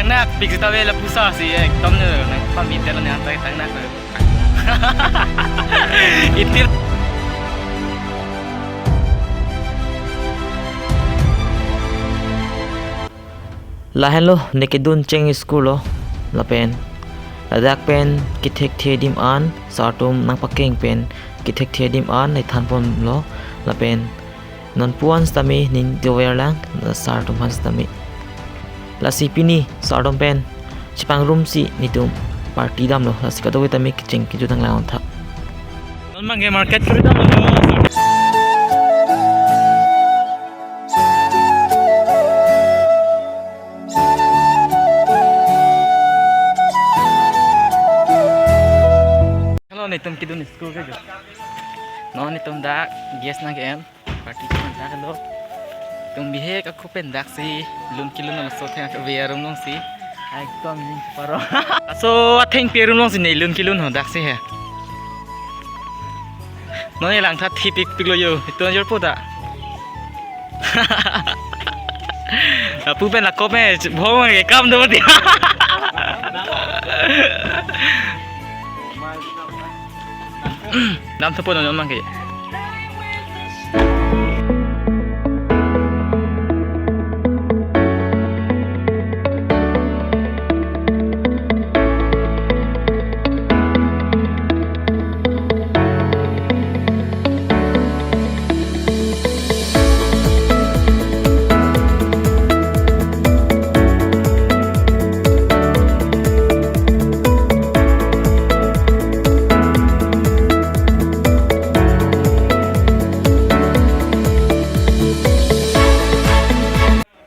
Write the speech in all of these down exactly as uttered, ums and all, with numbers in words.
Nak pik sita ve lapuson si ekdom ne nang pamit lo ne antai tang nak. Itir. Lahenlo ne kedun cheng school lo lapen ladak pen kethekthe adim an sar atum nangpakeng pen kethekthe adim an ne thanponlo lapen non puan sitame ning dover lang sar atum aphan sitame. Lasi pini sar atum pen chepangrum si netum party damlo, lasi kadokave tame kecheng kejut nang lang tha. Non bangke market kuri damlo. Hello, netum kedun school ke jo. Non netum dak guest nang ke-en. Party si nang dak lo. Netum bihek ako pen dak si lun kelun laso thang ke ave arum along si. Ekdom ni paro. Laso athengpi arum along si ne lun kelun ho dak si he. Non ne langtha thipikpik lo jo. Itu anjur po ta. Lapu pen lakop me bhong ke kam do mati. Dam thapo non bangke.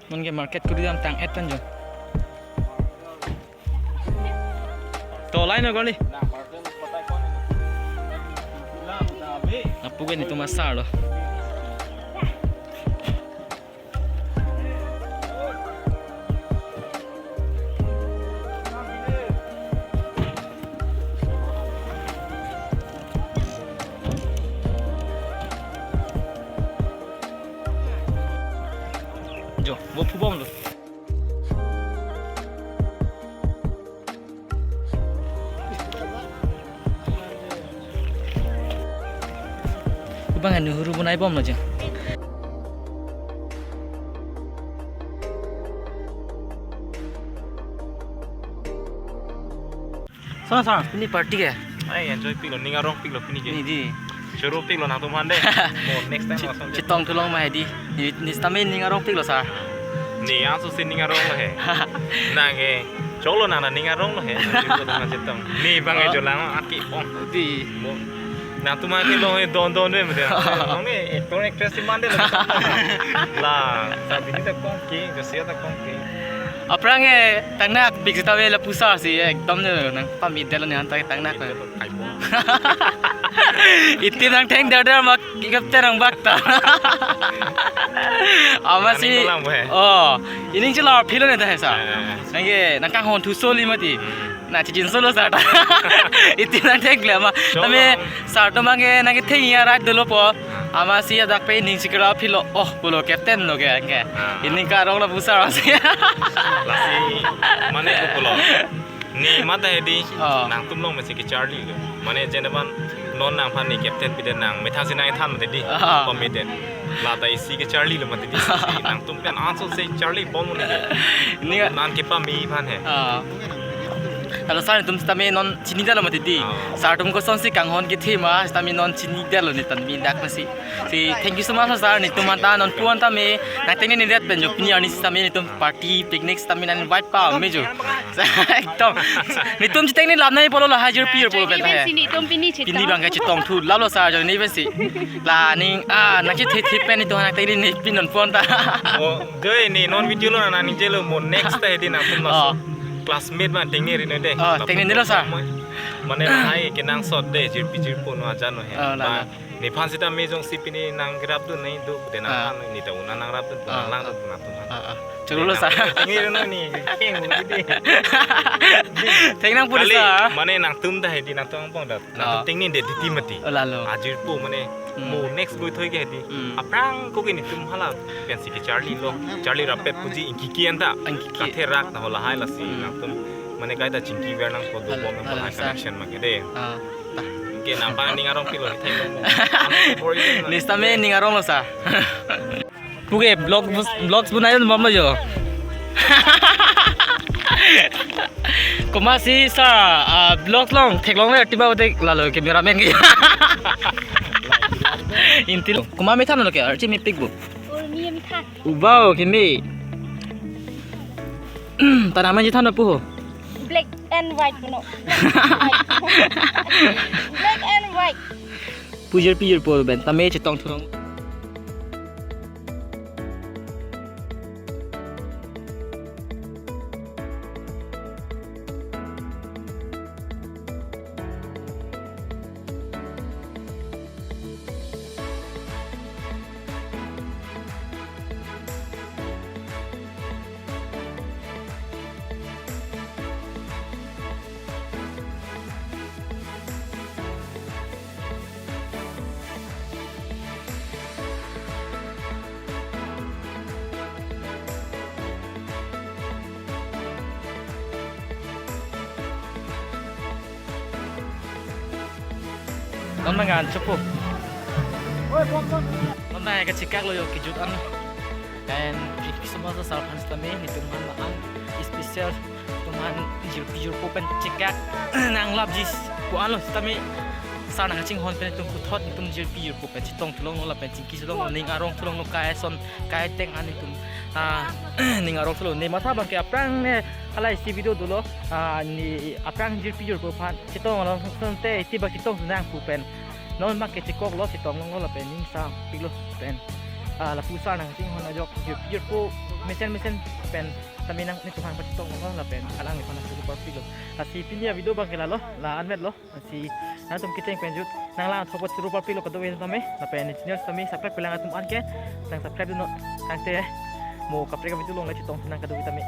Nonke market kuri dam tang-et pen jo. To line no goli. Lapu ke netum asar lo. Jo, bo phubom lo. Kubang anu huru bunai bom lo jo. Sana sana. Pini party ke? Ai, enjoy piklo, ning arong piklo pini ke. Ni di. Choro piklo nangtum aphan de. Mo next time lason. Chetong thulong ma he di. Ni, ni sitame ning arong piklo sir. Ni anso si ning arong lo he. Nang ke cholo nang na ning arong lo he. Nang ke chetong. Ni bang ke jolang aki ong. Di. Mo. Nangtum aphan ke lo he don don de mo de. Nang ni actor actress si mande lo. La, sa bini ta kong ke, jo sia ta kong ke. Aphrang e tangnak pik sita ve lapuson si ekdom ne nang pamit det lo ne antai tangnak. Iti nang theng der der mak ikap terang bak ta. Amatsi. Aning dolang bo he. Oh, ining chelo philo ne ta he sa. Eh. Nang ke nang kanghon thu soli mati. Hmm. Nang chijin solo sa ta. Iti nang theng le ma. Solo. Tame sar atum bang ke nang ke theng ya right dolo po. Amatsi adak pen ining chikra philo. Oh, pulo captain lo ke ke. Ah. Ining karong lapuson si. Lasi mane ko pulo. Ni mata he di, oh, nangtum along mesi kecharli lo. Mane jeneban non nangphan ni captain pide nang. Methang si nang than mati di. Ah. Pamit det. Lata isi kecharli lo mati di. Nangtum pen anso si charli bom ni de. Ni nang kepame aphan he. Ah. Hello sir, netum sitame non chini det lo mati di. Ah. Sar atum kosonsi kanghon kethe ma, sitame non chini det lo netum dak masi. Si, thank you so much, sir. Netum anta non puan tame nang tengne ni det pen jo pini arni sitame netum party picnic sitame nang invite pame jo. Ekdom. Netum chitengne lam nai pulo la hajir pir pulo pen ta he. Pini si netum pini chetong. Pini bang ke chetong thu lalo sir jo ni pensi. La ning ah nang chethe the pen netum nang tengne ni pin non puan ta. Oh, doi ni non video lo nang ningje lo mo next ta he di nangtum laso. Oh. Classmate ma tengne ri noi de. Oh, tengne ni lo sir. Mane hai kenangsot de jirpi jirpo no ajan lo he. Oh, la, ba. La. Nephan sitame jongsi pini nang kerap dun nai do, de nang, ah, kan ni ta una nang rap dun, ah, nang lang, ah, dun, nang tun. Ah, ah. Choro lo sir. Tengne ri noi ni, keng mo di. Thank nang puri kali, sir. Mane nangtum ta he di nangtum pong dat. Nangtum, ah, tengne det titi mati. Oh, lalo. Ajir po mane. Mo next goi thoi ke hedi. Hmm. Aphrang ko ke netum hala pensi kecharli lo. Charli rapet puji ingki kian ta. Ingki kian. Katherak ta hola hai lasi Hmm. nangtum. Mane kaita chingki ver nangpo do Hal-, bom nangpo hal hai sa. Connection ma ke de. Ah, ta. Ke nampa ning arong pilo hithai lo mo. Ang bor ini na. Nista me ning arong lo sa. Puke vlog bus-, vlogs bunai bom lo jo. Komatsi sa, ah, vlogs long, theklongle tiba utek lalo cameraman ke. Intil. Komat me thanlo ke, archi mepik bo. Urmi em than. Ubau kimi. Tana manji thanlo pu ho. Black and white puno. Black and white. Pu jirpi jirpo pen tame chetong thurong. Non mangan chopo. Non na kachekak lo jo kejut an. And ik semua sa sarpan sitame netum aphan an special netum aphan jirpi jirpo pen chekak nanglapji pu-an lo sitame sar nangchinghon pen netum puthot netum jirpi jirpo pen chetong thulong lo lapen chingki thulong lo ning arong thulong lo kai ason kai ateng an netum, ah, ning arong thulong ne matha abang ke aphrang ne hala isi video dolo, ah, ne aphrang jirpi jirpo aphan chetong along sung te iti ba chetong nang pu pen. Non abang ke chekok lo chetong long lo lapen ning sa pik lo pen. Ah, lapu sar nangchinghon ajok jirpi jirpo mesen mesen pen tame nang netum aphan pachetong long lo lapen alangliphan nang suru parpik lo. Lasi pini a video abang ke lalo, la anvet lo. Lasi nangtum kecheng pen jut nang lang thopot suru parpik lo kado-an tame lapen channel tame subscribe pelang atum an ke nang subscribe dun non tangte mo kaprek video long le chetong nang kado tame.